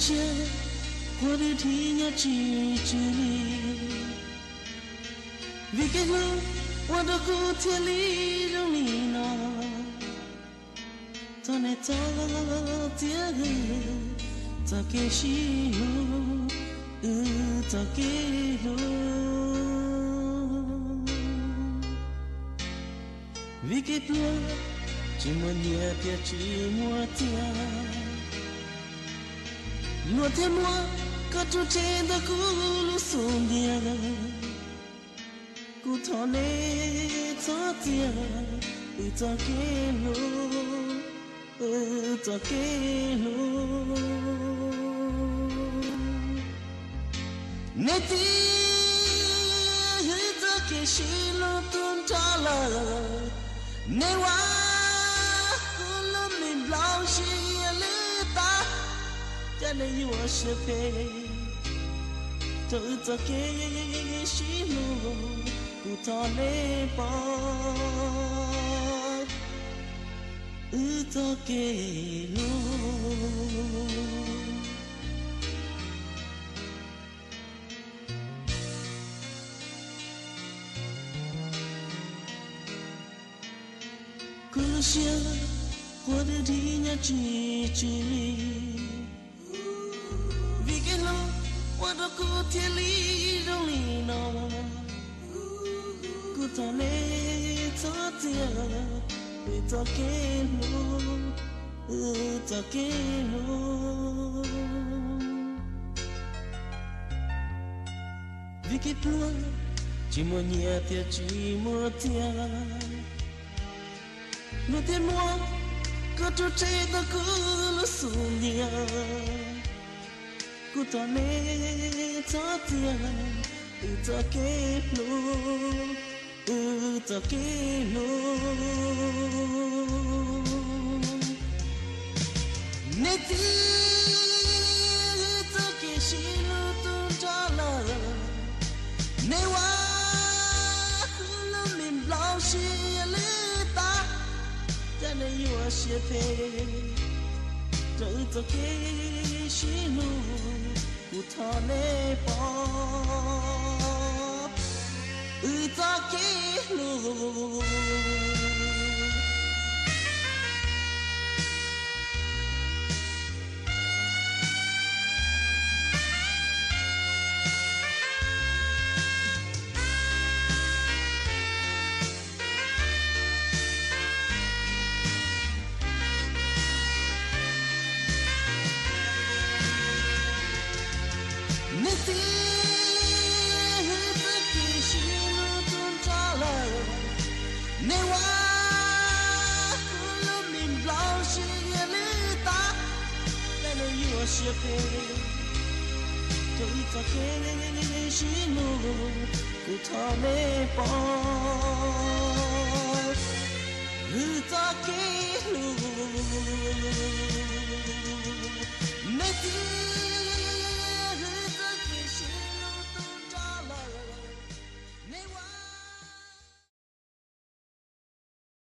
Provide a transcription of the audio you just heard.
siab, quas twb dhia nyob tsis tswv li. Vim kev hlub ua rau kuv thiaj li zoo li no. Thov nej txhob txiav wb txoj kev sib hlub, wb txoj kev hlub. Vim kev pluag tsis muaj nyiaj thiaj tsis muaj txiag, luag thiaj muab koj rub tseg ntawm kuv lub xub ntiag. Kuv thov nej txhob txiav wb txoj kev hlub, wb txoj kev hlub. Nej txiav wb txoj kev sib hlub tu nrho lawm, nej ua kuv lub me nplaum siav lwj tag. Cas nej yuav siab phem rau wb txoj kev sib hlub? Kuv thov nej pov wb txoj kev hlub. Kuv lub siab quas twb dhia nyob tsis tswv li. Vim kev hlub ua rau kuv thiaj li zoo li no. Kuv thov nej txhob txiav wb txoj kev hlub, wb txoj kev hlub. Vim kev pluag tsis muaj nyiaj thiaj tsis muaj txiag, luag thiaj muab koj rub tseg ntawm kuv lub xub ntiag. Kuv thov nej txhob txiav wb txoj kev hlub, wb txoj kev hlub. Nej txiav wb txoj kev sib hlub tu nrho lawm, nej ua kuv lub me nplaum siav lwj tag. Cas nej yuav siab phem rau wb txoj kev sib hlub? Kuv thov nej pov wb txoj kev hlub. Nej txiav wb txoj kev sib hlub tu nrho lawm, nej ua kuv lub me nplaum siav lwj tag. Cas nej yuav siab phem rau wb txoj kev sib hlub? Kuv thov nej pov